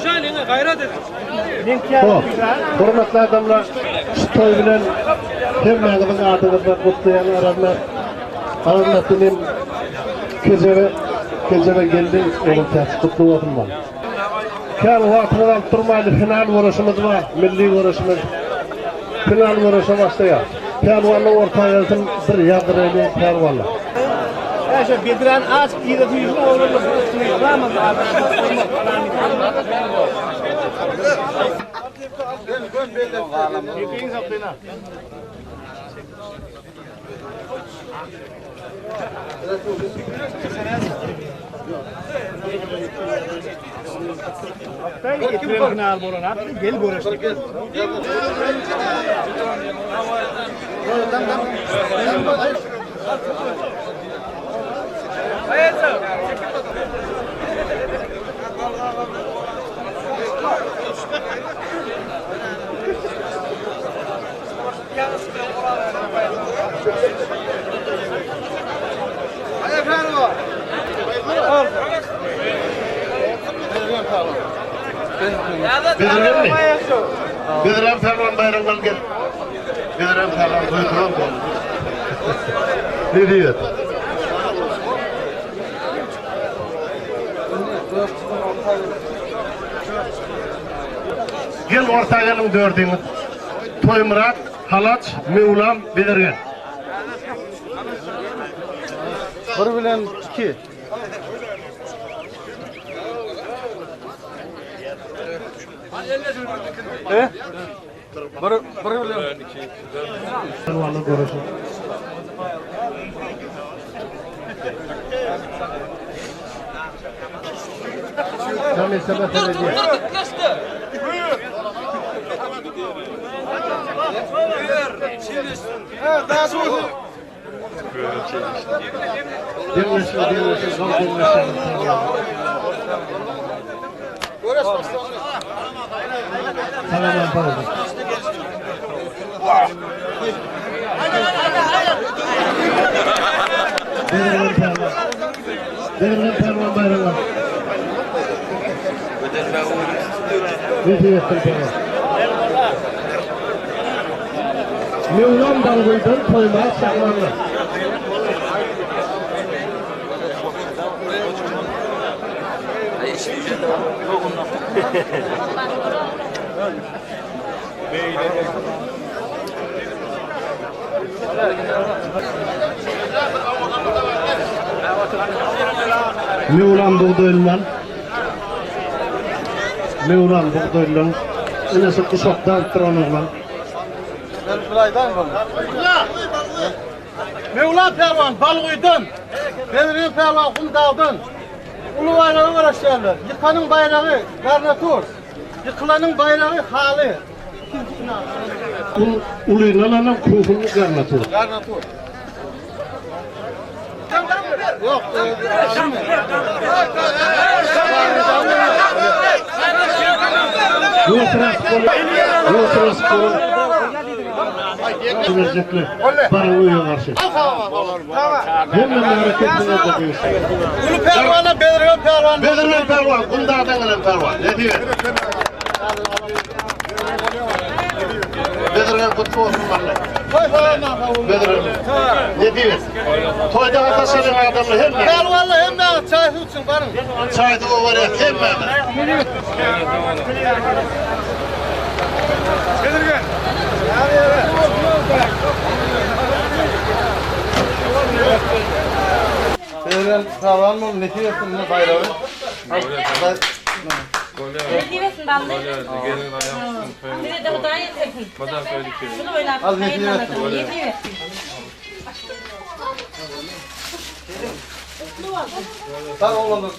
Düşäýliň, gaýrat ediň. Hop, hormatly adamlar, şu toý bilen hemmäňiziň adyňyzdan gutlaýan Arazmät. Arazmät inim Kejebe, Kejebe geldi, Ogultäç gutly bolsun bol. Kän wagtyňyzy alyp durmaýly, final göreşimiz bar, milli göreşimiz. Final göreşe başlaýar. Pälwanlar orta gelsin, bir ýazdyraýly pälwanlar. Äşe Bedran aç yza süýşüp oglanlar Gel göreşdik. Bezirgenmi? Bezirgen pälwan baýragyny al gel. Bezirgen pälwan goýduran bol. Ne diýýär? Gel orta geliň dördüňiz. Toýmyrat, Halaç, Möwlam, Bezirgen. Bir bilen iki. E? Bir, bir bilen. Pälwanlar göreşi. Tam eseme seredýär. Deňleşme, deňleşme, zol deňleşme. Salaman paldy. Bezirgen pälwan. Bezirgen pälwan baýragyny. Nesip etsin pälwan. Möwlam Balgülden Toýmyrat Şahmandan. Möwlam Bugdaýlydan. Möwlam Bugdaýlydan. Inisi guşakda alyp duran oglan. Möwlam pälwan Balguýdan, Bedriýew pälwan Gumdagdan uly baýraga göreşýärler. Ýykanyň baýragy garnatur, ýykylanyň baýragy haly. Ikinji final. Ulyny alanam kuhunly garnatur. Garnatur. Ýok. Ýoturas boluň. Berjekler. Baryň öýe garşy. Hemme märeke size degişli. Uly pälwana Bezirgen pälwan. Bezirgen pälwan, Gumdagdan gelen pälwan. Nesip et. Bezirgen gutly bolsun bally. Bezirgen. Nesip et. Toýda gatnaşan adamlar hemme. Pälwanlar hemmäňiz çaý suw içiň baryň. Çaý suwa barýas hemmämiz. Bezirgen. Bezirgen pälwan bol nesip etsin baýragy. Nesip etsin bally. Size-de Hudaý ýetirsin. Şuny oýlap Al, nesip etsin. Nesip etsin. Sag oglanlar.